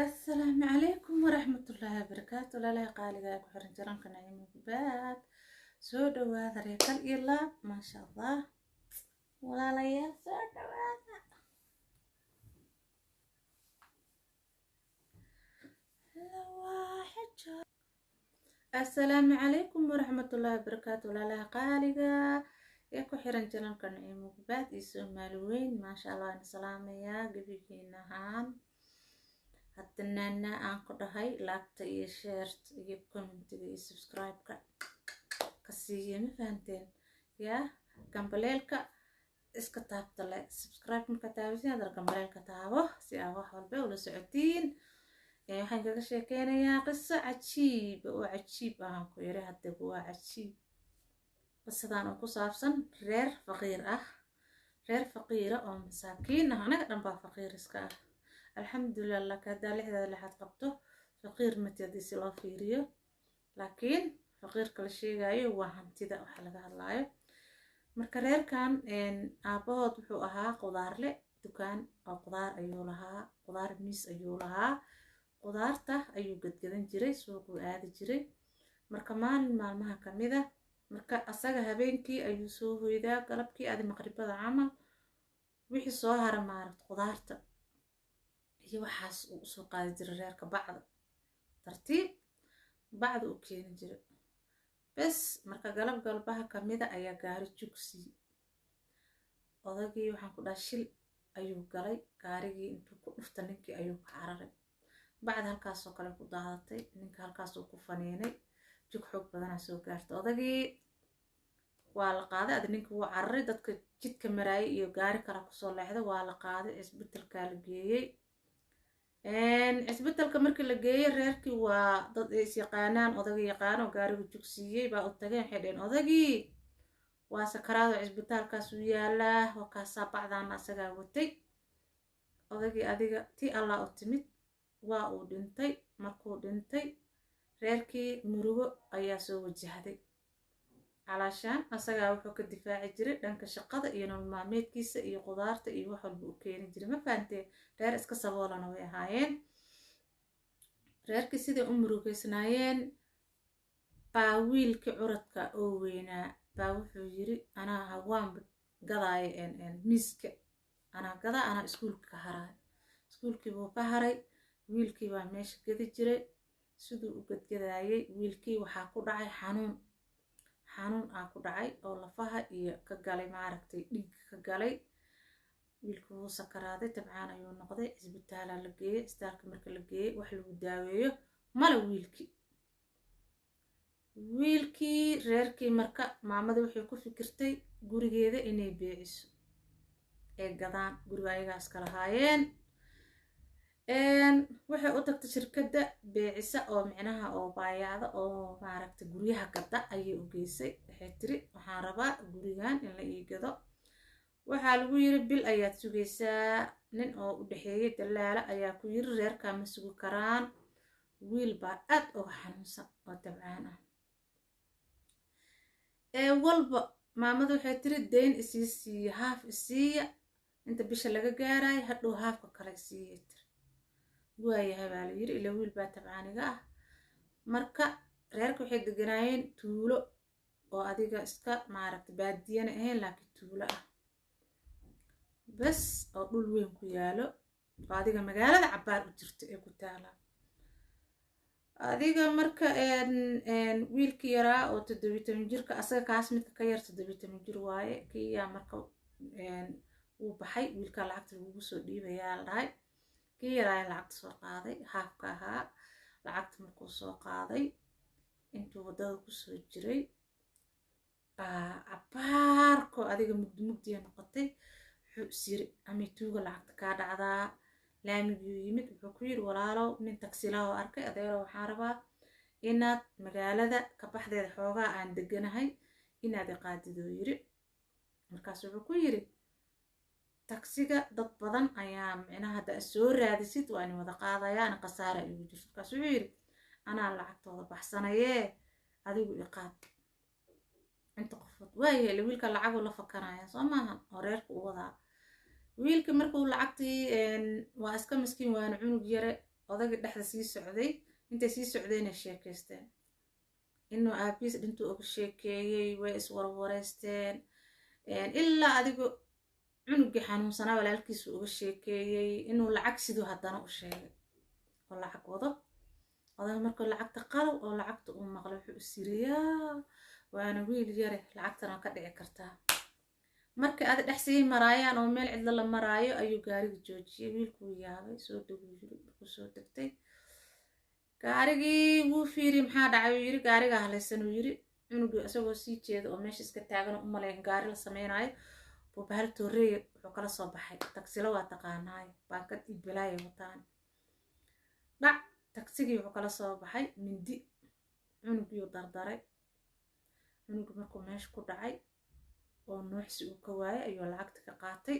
Asalaamu calaykum waraxmatullaahi wabarakaatu. Walaalaha qaaliga ku xiran jaranka Naciimo Gubaad, soo dhawaada. Reekal iyo laab, maasha Allah. Walaalayaal, soo dhawaada. Asalaamu calaykum waraxmatullaahi wabarakaatu. Walaalaha qaaliga ee ku xiran janalka Naciimo Gubaad iyo Soomaali weyn, maasha Allah, waan salaamayaa gebigiin ahaan. Haddanana aan ku dhahay laabta iyo sheerta iyo commentiga iyo subscribe-ka ka siiya, ma fahanteen? Yaa gambaleelka iska taabta le subscribe marka taabisin, haddana gambaleelka taabo si aa wax walba ula socotiin. Waxaan kaga sheekeynayaa qiso cajiiba oo cajiib ahaan ku yiri. Hadda waa cajiib qisadan oo ku saabsan reer faqiir ah, reer faqiira oo masaakiin ah. Anaga dhan baa faqiir iska ah, alxamdulilah. Laakiin haddaa lixdaada lixaad qabto, faqiir mati haddii si loo fiiriyo, laakiin faqiirka la sheegayo waa hantida waxa laga hadlaayo. Marka reerkan aabbahood wuxuu ahaa qudaarle, dukaan oo qudaar ayuu lahaa, qudaar miis ayuu lahaa, qudaarta ayuu gadgadan jiray, suuquu aadi jiray. Marka maalin maalmaha kamida, marka asaga habeenkii ayuu soo hoydaa, galabkii adi maqribada camal, wixii soo hara maaragt qudaarta iyo waxaas uu usoo qaadi jiray reerka, bacda tartiib bacda u keeni jiray bes. Marka galab galbaha kamida ayaa gaari jugsiiy odagii. Waxaan ku dhaha shil ayuu galay, gaarigii intuu ku dhufta ninkii ayuu ka cararay, bacda halkaasoo kale ku daadatay, ninka halkaasuu ku faniinay, jug xoog badanaa soo gaarta odagii. Waa la qaaday adi, ninka wuu cararay, dadka jidka maraayay iyo gaari kala kusoo leexday, waa la qaaday, cisbitalkaa la geeyey. Cisbitalka markii la geeyey, reerkii waa dad ay is yaqaanaan, odagii yaqaano gaarigu jugsiiyey baa u tageen. Waxay dheheen odagii waa sakaraado, cisbitaalkaasuu yaalaa, wakaasaa bacdaana asagaa watay. Odagii adiga tii Allah u timid, waa uu dhintay. Markuu dhintay, reerkii murugo ayaa soo wajahday, calaashaan asagaa wuxuu ka difaaci jiray dhanka shaqada iyo nolol maalmeedkiisa iyo qudaarta iyo wax walba u keeni jiray, ma fahantee? Reer iska saboolana way ahaayeen. Reerkii siday u murugeysnaayeen baa wiilkii curadka oo weynaa baa wuxuu yiri, anaa hawaanba gadaaya miiska, anaa gadaa, anaa iskuulka ka haraay. Iskuulkii buu ka haray, wiilkii baa meesha gadi jiray. Siduu u gadgadaayay wiilkii waxaa ku dhacay xanuun, xanuun aa ku dhacay oo lafaha iyo ka galay, maaragtay, dhiigga ka galay. Wiilku wuu sakaraaday, tabcaan ayuu noqday, cisbitaalaa la geeyey. Cisbitaalka marka la geeyey, wax lagu daaweeyo male wiilkii. Reerkii marka maamada waxay ku fikirtay gurigeeda inay beeciso ee gadaan guriga ayagaas kala haayeen. Waxay u tagtay shirkadda beecisa oo micnaha oo baayacda oo maaragtay guryaha gadda ayay u geysay. Waxay tiri, waxaan rabaa gurigan in la ii gado. Waxaa lagu yiri, bil ayaad sugaysaa. Nin oo u dhexeeyay dalaala ayaa ku yiri, reerkaa ma sugi karaan, wiil baa aad uga xanuunsan oo tabcaan ah. Ee walba maamada waxay tiri, dayn isii siiya, haaf isiiya inta bisha laga gaarayo, hadhow haafka kale isiiya tiri. Waayahay baa la yiri, ila wiil baa tabcaaniga ah. Marka reerka waxay deganaayeen tuulo oo adiga iska maaragta baadiyana ahayn, laakiin tuulo ah bes oo dhul weyn ku yaalo oo adiga magaalada cabbaar u jirta ee ku taala adiga. Marka wiilkii yaraa oo 17 jirka, asaga kaas midka ka yar 17 jir waaye, kiyaa marka wuu baxay. Wiilkaa lacagta lagugu soo dhiibayaa la dhahay. Kii yaraaya lacagta soo qaaday, haafka ahaa. Lacagta markuu soo qaaday, intuu waddada kusoo jiray baa cabbaarkoo adiga mugdi mugdiya noqotay. Wuxuu is yiri, amay tuuga lacagta kaa dhacdaa? Laamiguu yimid, wuxuu ku yiri, walaalow, nin tagsilaa oo arkay, adeero, waxaan rabaa inaad magaalada ka baxdeeda xoogaa aan deganahay inaad iqaadidoo yiri. Markaas wuxuu ku yiri tagsiga, dad badan ayaa micnaha hadda soo raadisid waa in wada qaadaya, ana khasaara igu jirto. Markaas wuxuu yiri, anaa lacagtooda baxsanayee, adigu iqaad inta qofood. Waayahay, wiilka lacaguu la fakanaya soo maahan oo reerka u wadaa. Wiilka markuu lacagtii, waa iska miskiin, waana cunug yare. Odagii dhexda sii socday, intay sii socdayna sheekaysteen, inuu aabiis dhintuu uga sheekeeyey. Way iswarwareysteen ilaa adigu cunugii xanuunsanaa walaalkiisu uga sheekeeyey inuu lacag siduu haddana u sheegay oo lacag wado. Odaga markuu lacagta qalow oo lacagta uu maqlay, wuxuu isiriyaa, waana wiil yare, lacagtana ka dhici kartaa. Markii adi dhex sii maraayaan oo meel cidlo la maraayo ayuu gaariga joojiyey. Wiilkuu yaabay, soo deguu yiri. Markuu soo degtay gaarigii wuu fiiri, maxaa dhacay uu yiri. Gaariga halaysan uu yiri. Cunugii isagoo sii jeeda oo meesha iska taagan u malayn gaari la sameynaayo buu bahal tooreeya wuxuu kala soo baxay. Tagsilo waa taqaanaayo, baakad iyo balaaya wataan. Dhac, tagsigii wuxuu kala soo baxay mindi, cunugiiu dardaray. Cunugii markuu meesha ku dhacay oo nuuxsi uu ka waayay ayuu lacagta ka qaatay.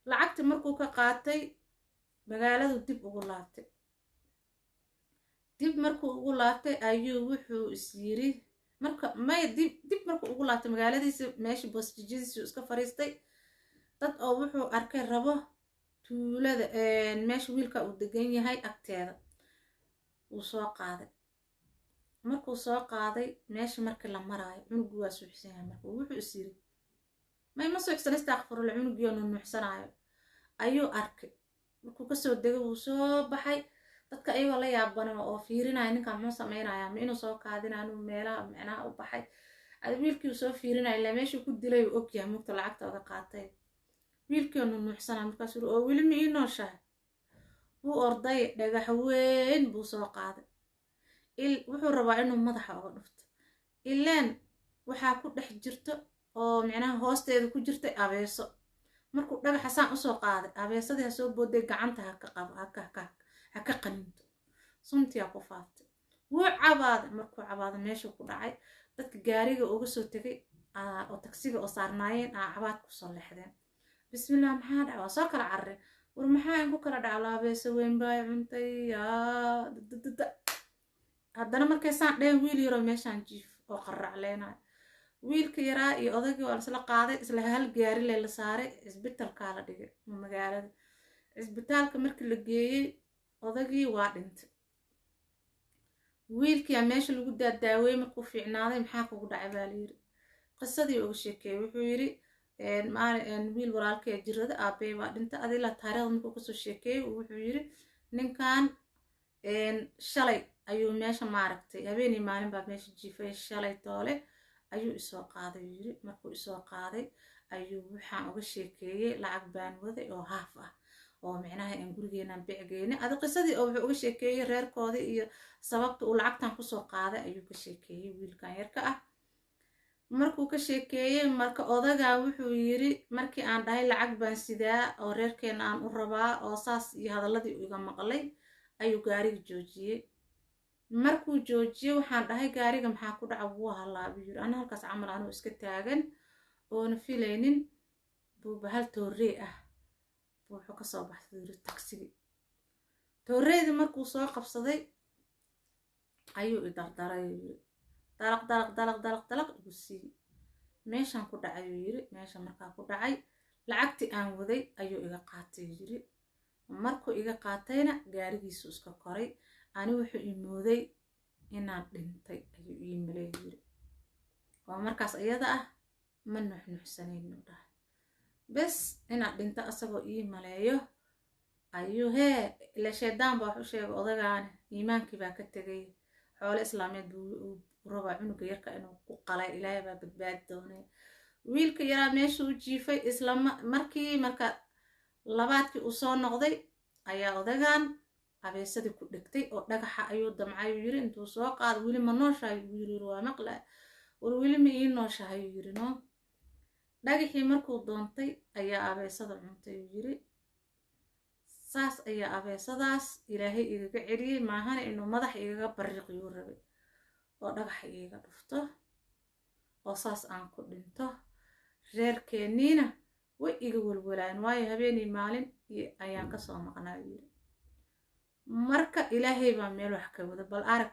Lacagti markuu ka qaatay, magaaladu dib ugu laabtay. Dib markuu ugu laabtay ayuu wuxuu is yiri, marka may dib markuu ugu laabtay magaaladiisa, meesha boosjijadiisu iska fariistay. Dad oo wuxuu arkay rabo tuulada meesha wiilka uu degan yahay agteeda wuu soo qaaday. Markuu soo qaaday, meesha markii la maraayo, cunugu waa suuxsan yahay. Marka wuxuu is yiri, may ma suuxsan, istaaqfurula, cunugii oo nunuuxsanaayo ayuu arkay. Markuu kasoo degay wuu soo baxay. Dadka ayagoo la yaabana oo fiirinaya, ninkan muxuu sameynaya, ma inuu soo kaadinaya, inuu meelaha micnaha u baxay. Adi wiilkii uu soo fiirinaya, ilaa meeshuu ku dilay uu ogyahay, mugta lacagta oga qaatay. Wiilkii oo nunuuxsanaya markaasuu yiri, oo weli ma ii nooshahay? Wuu orday, dhagax weyn buu soo qaaday. Wuxuu rabaa inuu madaxa oga dhufto, ileen waxaa ku dhex jirto oo micnaha hoosteeda ku jirtay abeeso. Markuu dhagaxa saan usoo qaaday, abeesadii ha soo booday, gacanta ha ka qabo, ha ka qaninto, suntiyaa ku faaftay. Wuu cabaaday. Markuu cabaaday meeshuu ku dhacay. Dadka gaariga uga soo tegay oo tagsiga oo saarnaayeen aa cabaad kusoo leexdeen. Bismillah, maxaa dhaca? Waa soo kala carareen. War maxaa in ku kala dhaca? Abeeso weyn baa cuntay yaa dadada. Haddana markay saan dheheen, wiil yaroo meeshaan jiif oo qarracleenayo, wiilka yaraa iyo odaygii waa isla qaaday, isla hal gaari le la saaray, cisbitalkaa la dhigay magaalada. Cisbitaalka markii la geeyey, odagii waa dhintay. Wiilkiyaa meesha lagu daadaaweeyey. Markuu fiicnaaday, maxaa kugu dhacay baa layiri. Qisadii uga sheekeeyey. Wuxuu yiri, maalin wiil walaalkee jirada, aabey baa dhintay. Adila taariikhda markuu kasoo sheekeeyey, wuxuu yiri, ninkan shalay ayuu meesha maaragtay, habeenii maalin baa meesha jiifay, shalay toole ayuu isoo qaaday yiri. Markuu isoo qaaday ayuu waxaan uga sheekeeyey lacag baan waday oo haaf ah oo micnaha aan gurigeenaan becgeyne. Adi qisadii oo wuxuu uga sheekeeyey reerkoodii iyo sababta uu lacagtan kusoo qaaday ayuu ka sheekeeyey wiilkan yarka ah. Markuu ka sheekeeyey, marka odagaa wuxuu yiri, markii aan dhahay lacag baan sidaa oo reerkeena aan u rabaa oo saas iyo hadaladii iga maqlay, ayuu gaariga joojiyey. Markuu joojiyey, waxaan dhahay, gaariga maxaa ku dhaca? Wuu halaabay yiri. Ana halkaas camal anuu iska taagan oona filaynin buuba hal toorey ah buu wuxuu kasoo baxsay yiri tagsigii. Tooreydii markuu soo qabsaday ayuu i dardaray yiri, dalaq dalaq dalaq dalaq dalaq igu siiyey. Meeshaan ku dhacay uu yiri. Meesha markaa ku dhacay, lacagtii aan waday ayuu iga qaatay yiri. Markuu iga qaatayna, gaarigiisu iska koray. Ani wuxuu imooday inaan dhintay ayuu ii malay yiri. Waa markaas iyada ah ma nuxnuxsanaynu dhahay, bes inaad dhinto asagoo ii maleeyo ayuu hee. Ila shaydaan baa wax u sheegay odagaani, iimaankii baa ka tegay. Xoole islaameed buu rabaa cunuga yarka inuu ku qalay. Ilaahay baa badbaadi doonay. Wiilka yaraa meesha u jiifay isla markii marka labaadkii uu soo noqday ayaa odagan abeesadii ku dhegtay oo dhagaxa ayuu damcay uu yiri intuu soo qaado. Weli ma nooshahay uu yiri? Waa maqla, war weli ma ii nooshahay uu yiri. No, dhagaxii markuu doontay ayaa abeesada cuntay uu yiri. Saas ayaa abeesadaas Ilaahay igaga celiyey, maahana inuu madax igaga bariiqiyuu rabay oo dhagaxa igaga dhufto oo saas aan ku dhinto. Reerkeenniina way iga welwalaan, waayo habeenii maalin ayaan kasoo maqnaa yiri. Marka Ilaahay baa meel wax ka wada. Bal arag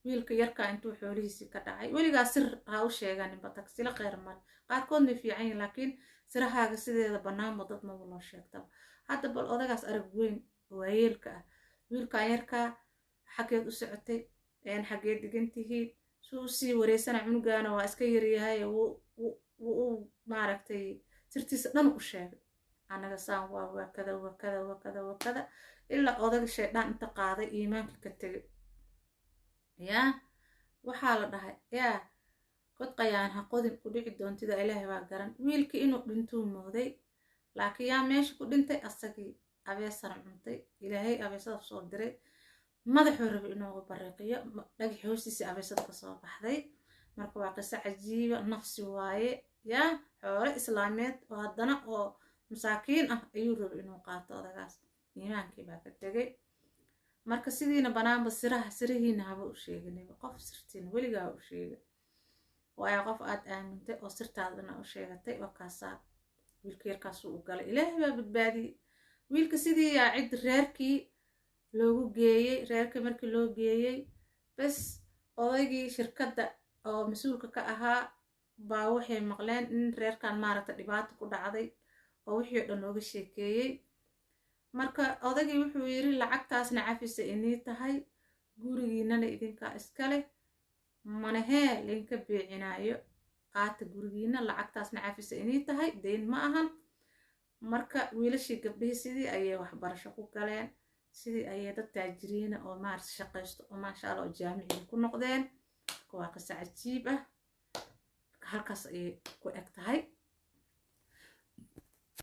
wiilka yarkaa intuu xoolihiisii ka dhacay. Weligaa sir ha u sheeganinba, tagsilo kheyr male. Qaarkood way fiican yihin, laakiin sirahaaga sideeda bannaanba dad maba loo sheegtaba. Hadda bal odagaas arag weyn waayeelka ah Wiilkan yarkaa xaggeed u socotay, xaggeed degan tihiin, suu usii wareysana, cunugaana waa iska yaryahay, wuu u maaragtay sirtiisa dhan u sheegay: "Anaga saan waa kada, waa kada, waa kada, waa kada." Ilaa odaga shaydaan inta qaaday iimaanka ka tegay. Yaa waxaa la dhahay, yaa god qayaan ha qodin, ku dhici doontida Ilaahay baa garan. Wiilkii inuu dhintuu mooday, laakiin yaa meesha ku dhintay? Asagii abeesana cuntay. Ilaahay abeesada soo diray, madaxuu rabay inuu bariiqiyo, dhagax hoostiisii abeesada kasoo baxday. Marka waa qiso cajiiba, nafsi waaye. Yaa xoole islaameed oo haddana oo masaakiin ah ayuu rabay inuu qaato odagaas, iimaankii baa ka tegay. Marka sidiina banaanba siraha sirihiina haba u sheeginayba qof, sirtiina weligaa u sheega, waayo qof aad aamintay oo sirtaadana u sheegatay oo kaasaa. Wiilka yarkaasuu u galay, Ilaahay baa badbaadiyey wiilka. Sidii yaa cid reerkii loogu geeyey. Reerkii markii loo geeyey, bes odaygii shirkadda oo mas-uulka ka ahaa baa waxay maqleen in reerkan maaragta dhibaato ku dhacday oo wixii o dhan looga sheekeeyey. Marka odaygii wuxuu yiri: "Lacagtaasna cafisa inii tahay, gurigiinana idinkaa iska leh, manahee laydinka beecinaayo, qaata gurigiina, lacagtaasna cafisa inii tahay, deyn ma ahan." Marka wiilashii gabdhihii sidii ayay waxbarasho ku galeen, sidii ayay dad taajiriina oo maarata shaqaysto oo maasha Allah oo jaamiciga ku noqdeen. Marka waa qiso cajiib ah. Marka halkaas ayay ku eg tahay.